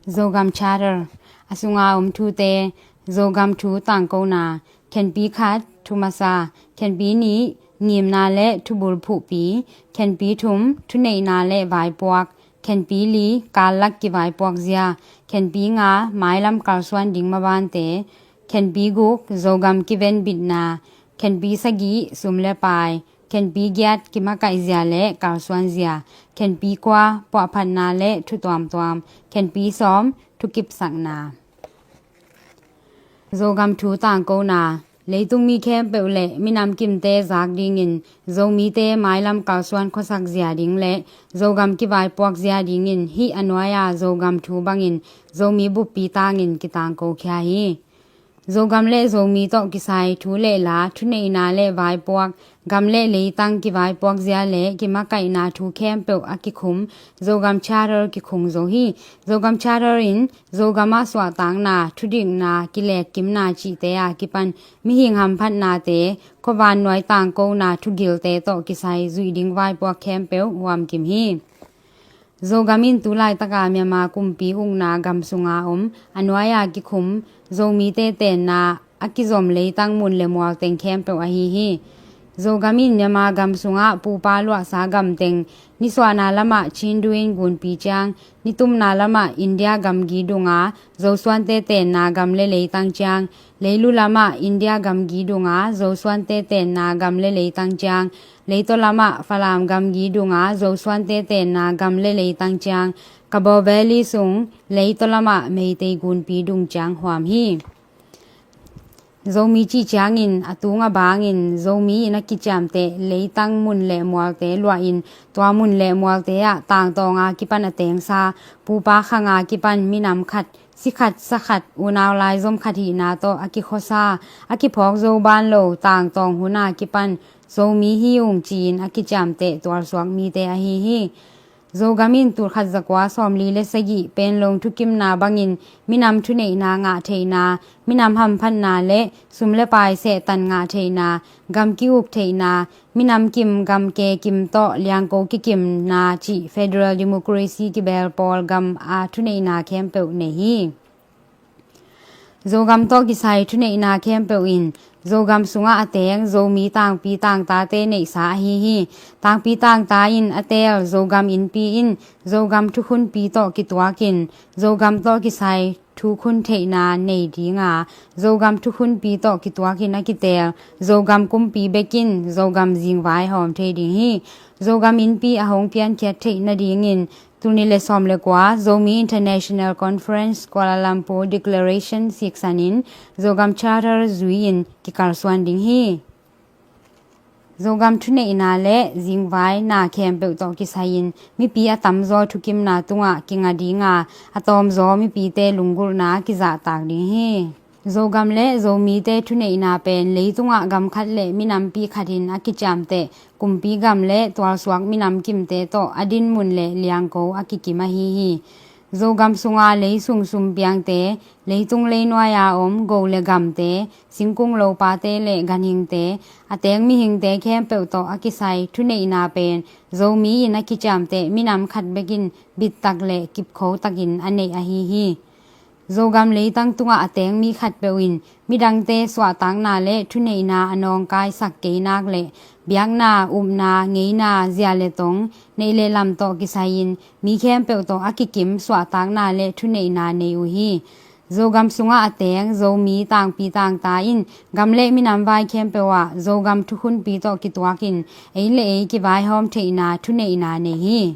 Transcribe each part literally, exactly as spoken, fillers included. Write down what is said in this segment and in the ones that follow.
Zogam Charter, a sunga om thute. Zogam thu tangkona. Khenpi khat, thu masa. Khenpi nih, ngimna le thubul phuhpi. Khenpi thum, thuneihna le vaipuak. Khenpi li, kallak kivaipuak zia. Khenpi nga, mailam kalsuan ding mabante. Khenpi guk, Zogam kiven bitna. Khenpi sagih, sum le pai. Khenpi giat, kimakaih zia le kalsuan zia. Khenpi kua, puahphatna le thu tuamtuam. Khenpi sawm, thukipsakna. Zogam thu tangkona. Leitung mi khempeuh le minam kimte zak dingin Zomite mailam kalsuan khuasak zia ding le Zogam kivaipuak zia dingin hih a nuai-a Zogam thu bangin Zomi buppi tangin kitangko khia hi. Zogam le Zomi tawh kisai thu le la, thuneihna le vaipuak, gam le leitang kivaipuak zia le kimakaihna thu khempeuh a kikhum Zogam Charter kikhung zo hi. Zogam Charter in Zogam ah suahtakna, thudikna, kilekkimna cihte a kipan mihing hamphatnate, khuavannuai tangkona thugilte tawh kisai zuih ding vaipuak khempeuh huamkim hi. Zogam in tu laitaka Myanmar kumpi ukna gam sunga om a nuai-a kikhum Zomite tenna a kizom leitang mun le mual teng khempeuh ahi hi. Zogam in Myanmar gam sungah pupa luahsa gam teng, nisuahna lamah Chindu in gunpi ciang, nitumna lamah India gamgi dunga Zosuante tenna gam le leitang ciang, leilu lamah India gamgi dunga Zosuante tenna gam le leitang ciang, leitaw lamah Falam gamgi dunga Zosuante tenna gam le leitang ciang, Kabaw Valley sung leitaw lamah Meitei gunpi dung ciang huam hi. Zomi cih ciangin a tung a bangin Zomi in a kiciamteh leitang mun le mualte luahin tua mun le mualte ah tangtawnga kipan a tengsa pupa khanga kipan minam khat, si khat, sa khat, unau laizom khat hihna tawh a kikhuasa, a kiphawk zo ban lo tangtawng huna kipan Zomi hi ung ci-in a kiciamteh tualsuak mite ahi hi. Zogam in tulkhat zakua sawmli le sagih Penlong thukimna bangin minam thuneihna ngah theihna, minam hamphatna le sum le pai sehtan ngah theihna, gam ki-uk theihna, minam kim gam ke kim tawh liangko kikimna cih federal democracy kibel pawl gam a thuneihna khempeuh nei hi. Zogam tawh kisai thuneihna khempeuh in Zogam sungah a teng Zomi tangpi tangtate neihsa ahi hi. Tangpi tangta in a teel Zogam innpi in Zogam thukhunpi tawh kituakin Zogam tawh kisai thukhun theihna nei dinga, Zogam thukhunpi tawh kituakin a kiteel Zogam kumpi bekin Zogam zingvai hawm thei ding hi. Zogam innpi a hong piankhiat theih nadingin Tulni le sawm le kua Zomi International Conference Kuala Lumpur Declaration siksanin Zogam Charter zui-in kikalsuan ding hi. Zogam thuneihna le zingvai na khempeuh tawh kisai-in mipi a tamzaw thukimna tungah kinga dinga, a tawmzaw mipite lunggulhna kizahtak ding hi. Zogam le Zomite thuneihna pen leitungah gam khat le minampi khatin a kiciamteh kumpi gam le tualsuak minam kimte tawh a dinmun le liangko a kikim ahi hi. Zogam sunga leisung sumpiangte, leitung leinuai-a om go le gamte, singkung lopate le ganhingte, a teng mihingte khempeuh tawh a kisai thuneihna pen Zomi in a kiciamteh minam khat bekin bittak le kipkhotakin a neih ahi hi. Zogam leitang tungah a teng mi khatpeuh in midangte suahtakna le thuneihna a nawngkaisak kei nak le biakna, upna, ngeina, zia le tong, neih le lam tawh kisai-in mi khempeuh tawh a kikim suahtakna le thuneihna nei uh hi. Zogam sungah a teng Zomi tangpi tangta in gam le minam vai khempeuh ah Zogam thukhunpi tawh kituakin ei le ei kivaihawm theihna thuneihna nei hi.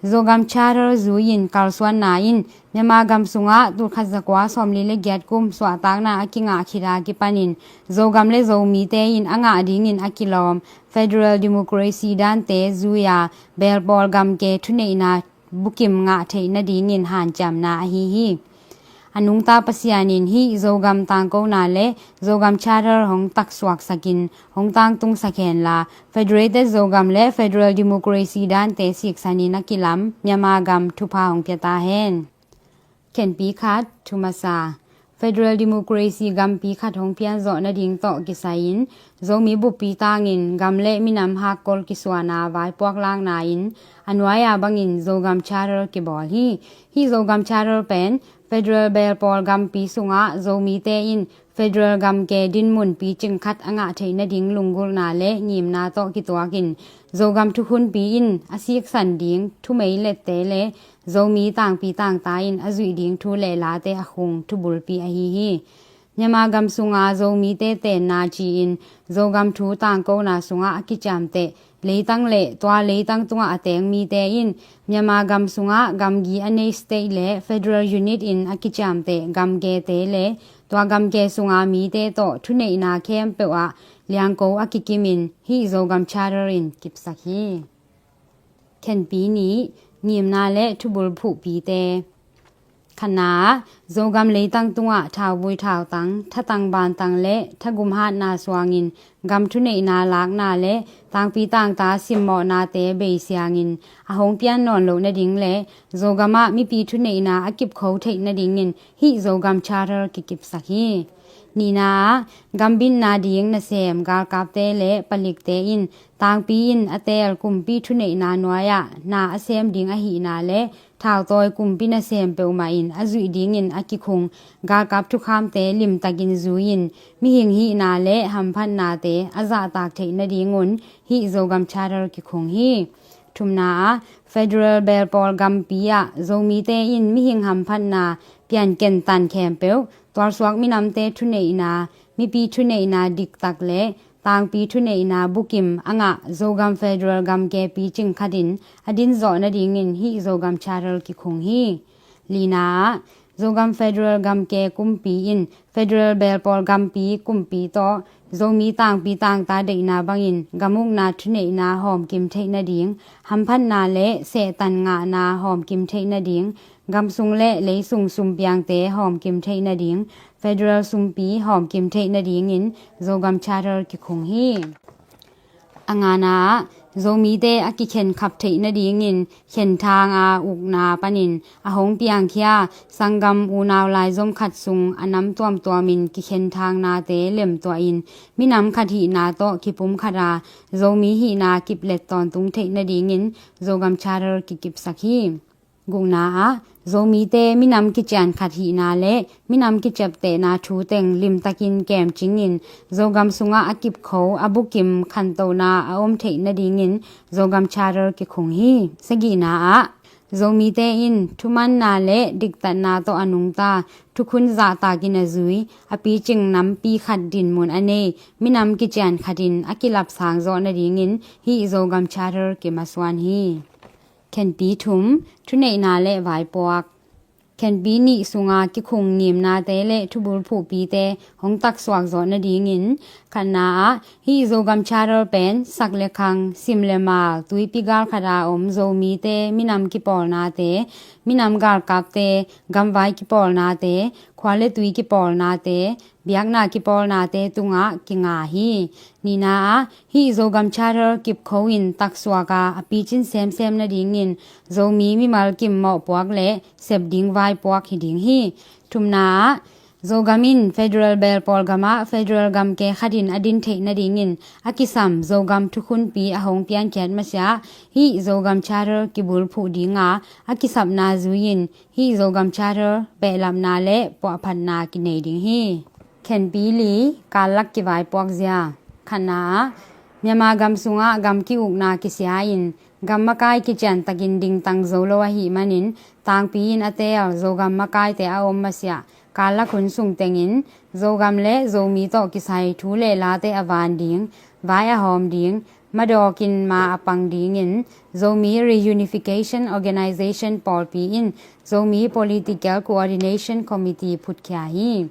Zogam Charter zui-in kalsuanna in Myanmar gam sungah tulkhat zakua sawmli le giat kum suahtakna a kingah khit a kipanin Zogam le Zomite in a ngah dingin a kilawm federal democracy dante zui-a belpawl gamke thuneihna bukim ngah theih nadingin hanciamna ahi hi. A nungta Pasian in hih Zogam tangkona le Zogam Charter hong taksuaksakin hong tangtungsak henla, Federated Zogam le Federal Democracy dante siksanin a kilam Myanmar gam thupha hong pia ta hen. Khenpi khat, thu masa. Federal Democracy gampi khat hong pianzawh nading tawh kisai-in Zomi buppi tangin gam le minam hakkol kisuana vaipuak lakna in a nuai-a bangin Zogam Charter kibawl hi. Hih Zogam Charter pen Federal belpawl gampi sungah Zomite in federal gamke dinmun picing khat a ngah theih nading lunggulhna le ngimna tawh kituakin Zogam thukhunpi in a siksan ding thumei lette le Zomi tangpi tangta in a zuih ding thu le late a khung thubulpi ahi hi. Myanmar gam sunga Zomite tenna ci-in Zogam thu tangkona sungah a kiciamteh leitang le tua leitang tungah a teng mite in Myanmar gam sungah gamgi a nei state le federal unit in a kiciamteh gamgete le tua gamge sunga mite tawh thuneihna khempeuh ah liangko a kikimin hih Zogam Charter in kipsak hi. Khenpi nih, ngimna le thubulphuhpite. Khatna ah, Zogam leitang tungah thauvui thautang, thatang bantang le thagum hatna suangin gam thuneihna lakna le tangpi tangta simmawhnate beisiangin a hong pian nawn loh nading le Zogam ah mipi thuneihna a kipkho theih nadingin hih Zogam Charter kikipsak hi. Nihna ah, gambitna ding nasem galkapte le palikte in tangpi in a teel kumpi thuneihna nuai-ah na a sem ding ahihna le thautawi kumpi nasem peuhmah in a zuih dingin a kikhung galkap thukhamte limtakin zui-in mihing hihna le hamphatnate a zahtak theih nadingun hih Zogam Charter kikhung hi. Thumna ah, federal belpawl gampi ah Zomite in mihing hamphatna pianken tan khempeuh tualsuak minamte thuneihna, mipi thuneihna diktak le tangpi thuneihna bukim a ngah Zogam federal gamke picing khatin a dinzawh nadingin hih Zogam Charter kikhung hi. Lina ah, Zogam federal gamke kumpi in federal belpawl gampi kumpi tawh Zomi tangpi tangta deihna bangin gamukna thuneihna hawmkim theih nading, hamphatna le sehtan ngahna hawmkim theih nading, gamsung le leisung sumpiangte hawmkim theih nading, federal sumpi hawmkim theih nadingin Zogam Charter kikhung hi. A ngana ah, Zomite a kikhenkhap theih nadingin khenthang a ukna panin a hong piangkhia sanggam unau laizom khat sung a nam tuamtuamin kikhenthang nate lemtuahin minam khat hihna tawh kipum khata Zomi hihna kiplet tawntung theih nadingin Zogam Charter kikipsak hi. Gukna ah, Zomite minam kician khat hihna le minam kiciaptehna thu teng limtakin kemcingin Zogam sungah a kipkho a bukim khantohna a om theih nadingin Zogam Charter kikhung hi. Sagihna ah, Zomite in thumanna le diktatna tawh a nungta thukhun zahtakin a zui a picing nampi khat dinmun a nei minam kician khatin a kilapsang zawh nadingin hih Zogam Charter kimasuan hi. Khenpi thum, thuneihna le vaipuak. Khenpi nih sunga kikhung ngimnate le thubulphuhpite hong taksuak zawh nadingin khatna ah hih Zogam Charter pen sak le khang, sim le mal, tuipi gal khata om Zomite minam kipawlnate, minam galkapte, gamvai kipawlnate, khua le tui kipawlnate, biakna kipawlnate tungah kinga hi. Nihna ah hih Zogam Charter kipkho in taksuak a a picin semsem nadingin Zomi mimal kim mawhpuak le sep ding vaipuak hi ding hi. Thumna ah Zogam in federal belpawl gamah federal gamke khatin a din theih nadingin a kisam Zogam thukhunpi a hong piankhiat masiah hih Zogam Charter kibulphuh dinga a kisapna zui-in hih Zogam Charter behlapna le puahphatna kinei ding hi. Khenpi li, kallak kivaipuak zia. Khatna ah Myanmar gam sungah gam ki-ukna kisia-in gam makai kiciantakin dingtang zo lo ahih manin tangpi in a teel Zogam makaite a om masiah kallak hun sung tengin Zogam le Zomi tawh kisai thu le late a van ding, vai a hawm ding, madawkin ma a pang dingin Zomi Reunification Organization pawlpi in Zomi Political Coordination Committee phutkhia hi.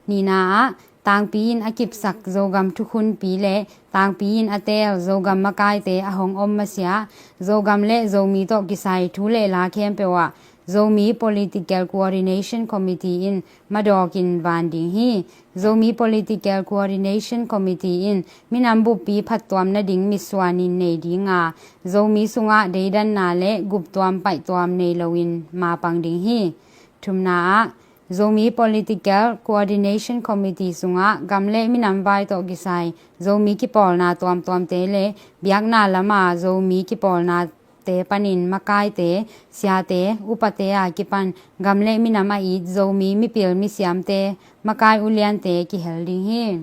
Nihna ah tangpi in a kipsak Zogam thukhunpi le tangpi in a teel Zogam makaite a hong om masiah Zogam le Zomi tawh kisai thu le la khempeuh ah Zomi Political Coordination Committee in madawkin van ding hi. Zomi Political Coordination Committee in minam buppi phattuam nading mitsuanin nei dinga Zomi sungah deidanna le guptuam paihtuam nei loin mapang ding hi. Thumna ah Zomi Political Coordination Committee sungah gam le minam vai tawh kisai Zomi kipawlna tuamtuamte le biakna lama Zomi kipawlnate panin makaite, siate, upate a kipan gam le minam a it Zomi mipil misiamte, makai uliante kihel ding hi.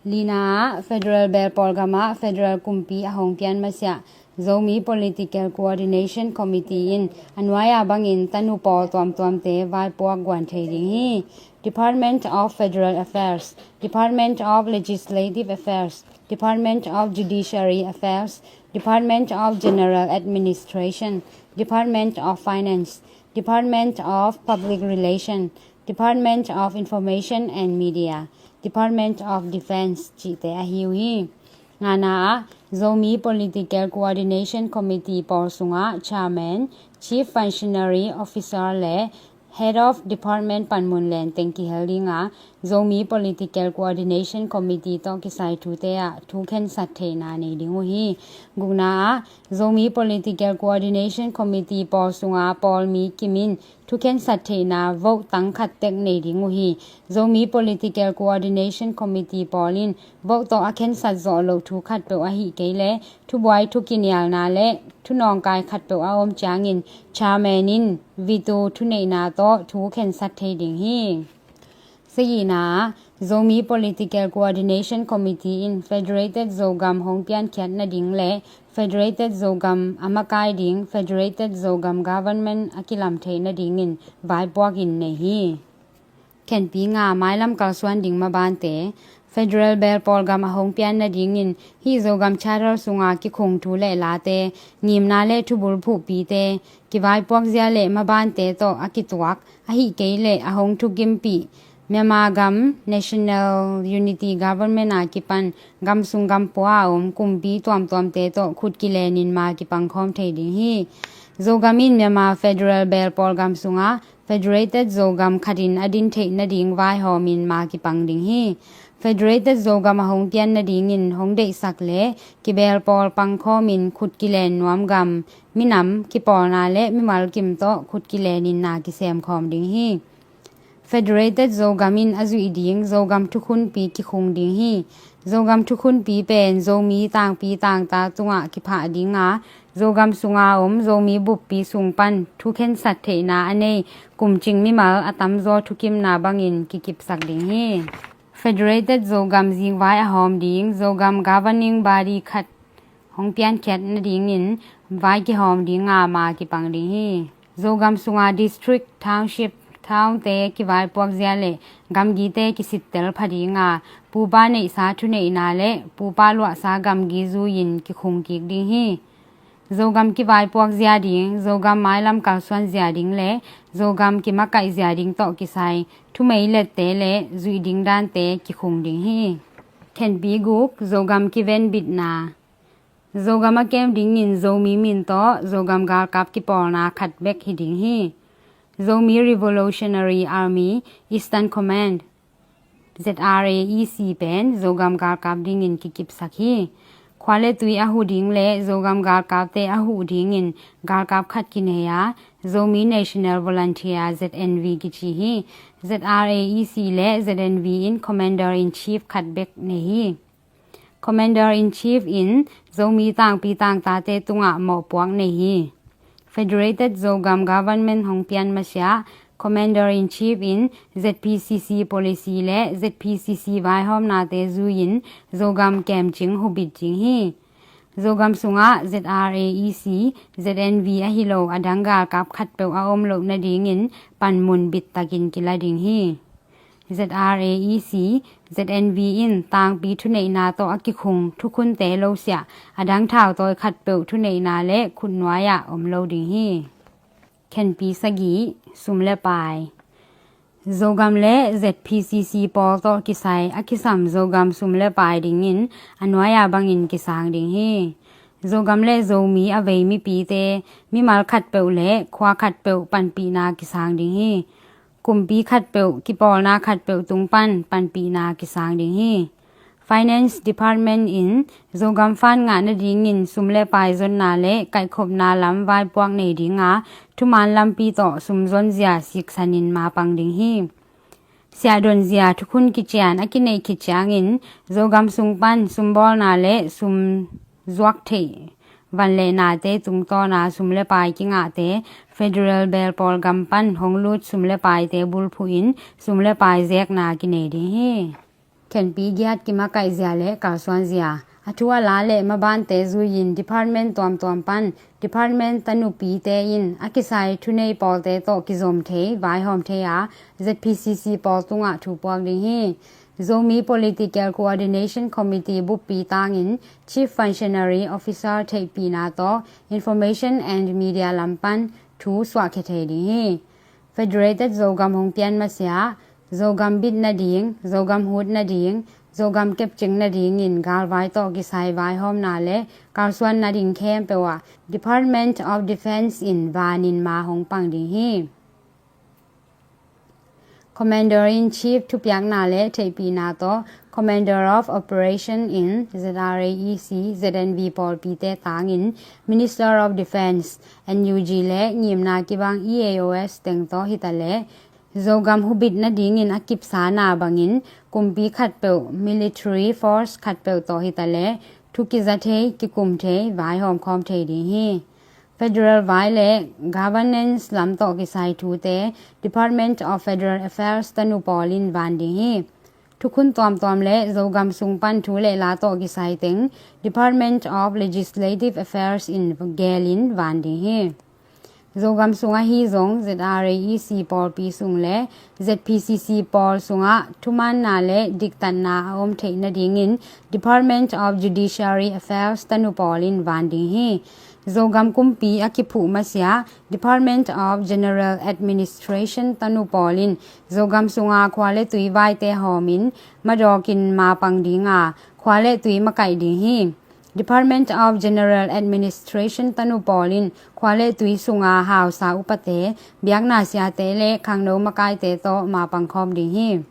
Lina ah, Federal Belpawl gamah Federal kumpi a hong pian masiah Zomi Political Coordination Committee in a nuai-a bangin tanu pawl tuamtuamte vaipuak guan thei ding hi. Department of Federal Affairs, Department of Legislative Affairs, Department of Judiciary Affairs, Department of General Administration, Department of Finance, Department of Public Relation, Department of Information and Media, Department of Defense cihte ahi uh hi. Ngana ah, Zomi Political Coordination Committee pawl sungah Chairman, Chief Functionary Officer le Head of Department panmun lenteng kihel dinga, Zomi Political Coordination Committee tawh kisai thute ah thu khensat theihna nei ding uh hi. Gukna ah, Zomi Political Coordination Committee pawl sunga pawlmi kimin thu khensat theihna vote tang khat tek nei ding uh hi. Zomi Political Coordination Committee pawl in vote tawh a khensat zawh loh thu khatpeuh ahih kei le thubuai, thukinialna le thunawngkai khatpeuh a om ciangin Chairman in veto thuneihna tawh thu khensat thei ding hi. Sagihna ah, Zomi Political Coordination Committee in Federated Zogam hong piankhiat nading le Federated Zogam a makai ding Federated Zogam Government a kilam theih nadingin vaipuak in nei hi. Khenpi nga, mailam kalsuan ding mabante. Federal Belpawl gam a hong pian nadingin hih Zogam Charter sunga kikhung thu le late, ngimna le thubul phuhpite, kivaipuak zia le mabante tawh a kituak, ahih kei le a hong thukimpih Myanmar gam National Unity Government a kipan gam sung gam pua a om kumpi tuamtuamte tawh khut kilenin ma kipangkhawm thei ding hi. Zogam in Myanmar Federal Belpawl gam sunga Federated Zogam khatin a din theih nading vaihawmin ma kipang ding hi. Federated Zogam a hong pian nadingin hong deihsak le kibelpawl pangkhawmin khut kilen nuam gam, minam, kipawlna le mimal kim tawh khut kilenin na kisemkhawm ding hi. Federated Zogam in a zuih ding Zogam thukhunpi kikhung ding hi. Zogam thukhunpi pen Zomi tangpi tangta tungah kiphah dinga, Zogam sunga om Zomi buppi sung pan thukhensat theihna a nei kumcing mimal a tamzaw thukimna bangin kikipsak ding hi. Federated Zogam zingvai a hawm ding Zogam Governing Body khat hong piankhiat nadingin vai kihawm dinga ma kipang ding hi. Zogam sunga district, township, townte kivaipuak zia le gamgite kisittel pha dinga, pupa neihsa thuneihna le pupa luahsa gamgi zui-in kikhung kik ding hi. Zogam kivaipuak zia ding, Zogam mailam kalsuan zia ding le Zogam kimakaih zia ding tawh kisai thumei lette le zuih ding dante kikhung ding hi. Khenpi guk, Zogam kivenbitna. Zogam a kem dingin Zomi min tawh Zogam galkap kipawlna khat bek hi ding hi. Zomi Revolutionary Army Eastern Command, Z R A E C pen Zogam galkap dingin kikipsak hi. Khua le tui a huh ding le Zogam galkapte a huh dingin galkap khat kinei a, Zomi National Volunteer, Z N V kici hi. Z R A E C le Z N V in Commander in Chief khat bek nei hi. Commander in Chief in Zomi tangpi tangtate tungah mawhpuak nei hi. Federated Zogam Government hong pian masiah Commander in Chief in Z P C C policy le Z P C C vaihawmnate zui-in Zogam kemcing hubit ding hi. Zogam sungah Z R A E C, Z N V ahi lo a dang galkap khatpeuh a om loh nadingin panmun bittakin kila ding hi. Z R A E C, Z N V in tangpi thuneihna tawh a kikhung thukhunte lo siah a dang thautawi khatpeuh thuneihna le khutnuai-ah om lo ding hi. Khenpi sagih, sum le pai. Zogam le Z P C C pawl tawh kisai a kisam Zogam sum le pai dingin a nuai-a bangin kisang ding hi. Zogam le Zomi a vei mipite, mimal khatpeuh le khua khatpeuh panpihna kisang ding hi. Kumpi khatpeuh, kipawlna khatpeuh tung pan panpihna kisang ding hi. Finance Department in Zogam fund ngah nadingin sum le pai zonna le kaihkhopna lam vaipuak nei dinga thuman lampi tawh sumzonzia siksanin mapang ding hi. Siahdonzia thukhun kician a kineih khit ciangin Zogam sung pan sumbawlna le sum zuak theih van le nate tungtawna sum le pai kingahte federal belpawl gam pan hong lut sum le paite bulphuhin sum le pai zekna kinei ding hi. Khenpi giat kimakaihzia le kalsuanzia a thu a la le mabante zuiin department tuamtuam pan department tanupite in a kisai thunei pawlte tawh kizom thei vaihawm thei a Z P C C pawl tungah thu puak ding hi. Zomi Political Coordination Committee buppi tangin Chief Functionary Officer theihpihna tawh Information and Media lam pan thu suahkhia thei ding hi. Federated Zogam hong pian masiah Zogam bit nading, Zogam hut nading, Zogam kepcing nadingin galvai tawh kisai vaihawmna le kalsuan nading khempeuh ah Department of Defence in vanin ma hong pang ding hi. Commander in Chief thupiakna le theihpihna tawh Commander of Operation in Z R A E C, Z N V pawlpite tangin Minister of Defence, N U G le ngimna kibang E A O S teng tawh hitaleh Zogam hubit nadingin a kipsana bangin kumpi khatpeuh, military force khatpeuh tawh hitaleh thu kiza thei, kikum thei, vaihawm khawm thei ding hi. Federal vai le governance lam tawh kisai thute Department of Federal Affairs tanu pawl in van ding hi. Thukhun tuamtuam le Zogam sung pan thu le la tawh kisai teng Department of Legislative Affairs in gelin van ding hi. Zogam sung ahi zong Z R A E C pawlpi sung le Z P C C pawl sungah thumanna le diktatna a om theih nadingin Department of Judiciary Affairs tanu pawl in van ding hi. Zogam kumpi a kiphuh masiah Department of General Administration tanu pawl in Zogam sunga khua le tui vaite hawmin madawkin mapang dinga khua le tui makaih ding hi. Department of General Administration tanu pawl in khua le tui sunga hausa upate, biakna siate le khangno makaite tawh mapang khawm ding hi.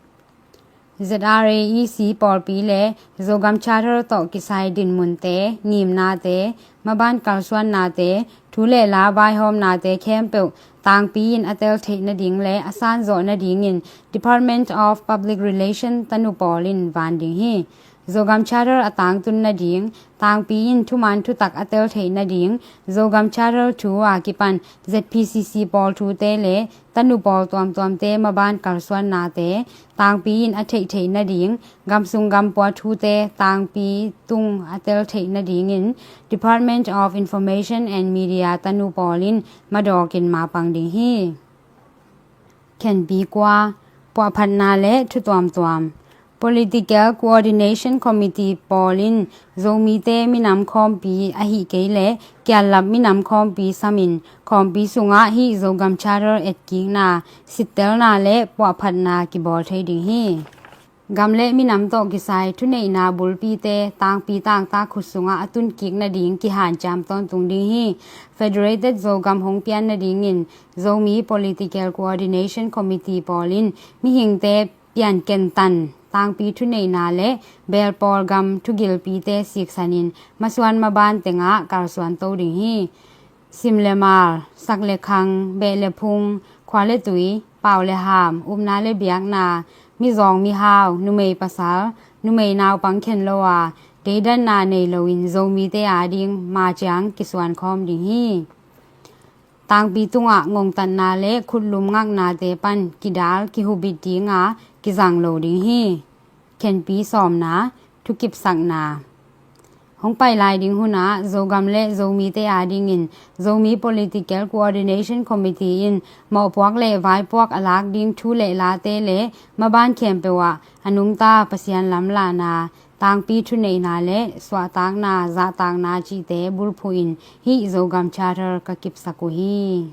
Z R A E C pawlpi le Zogam Charter tawh kisai dinmunte, ngimnate, maban kalsuannate, thu le la vaihawmnate khempeuh tangpi in a tel theih nading le a sanzawh nadingin Department of Public Relation tanu pawl in van ding hi. Zogam Charter a tangtun nading, tangpi in thuman thutak a tel theih nading, Zogam Charter thu a kipan Z P C C pawl thute le tanu pawl tuamtuamte maban kalsuannate, tangpi in a theih theih nading, gamsung gampua thute tangpi tung a tel theih nadingin Department of Information and Media tanu pawl in madawkin mapang ding hi. Khenpi kua, puahphatna le thu tuamtuam. Political Coordination Committee pawl in Zomite minam khawmpi ahih kei le kiallap minam khawmpi samin khawmpi sungah hih Zogam Charter etkikna, sittelna le puahphatna kibawl thei ding hi. Gam le minam tawh kisai thuneihna bulpite tangpi tangtak khut sungah a tunkik nading kihanciam tawntung ding hi. Federated Zogam hong pian nadingin Zomi Political Coordination Committee pawl in mihingte piankentan tangpi thuneihna le belpawl gam thugilpite siksanin masuan maban tengah kalsuan to ding hi. Sim le mal, sak le khang, beh le phung, khua le tui, pau le ham, upna le biakna, mizawng mihau, numei pasal, numei naupang khen lo a, deidanna nei loin Zomite ading maciang kisuan khawm ding hi. Tangpi tungah ngongtatna le khutlum ngaknate pan kidal kihubit dinga kizang lo ding hi. Khenpi sawmna, thukipsakna. Hong pai lai ding hunah Zogam le Zomite adingin Zomi Political Coordination Committee in mawhpuak le vaipuak a lak ding thu le late le maban khempeuh ah a nungta Pasian lamlahna, tangpi thuneihna le suahtakna, zahtakna cihte bulphuhin hih Zogam Charter ka kipsak uh hi.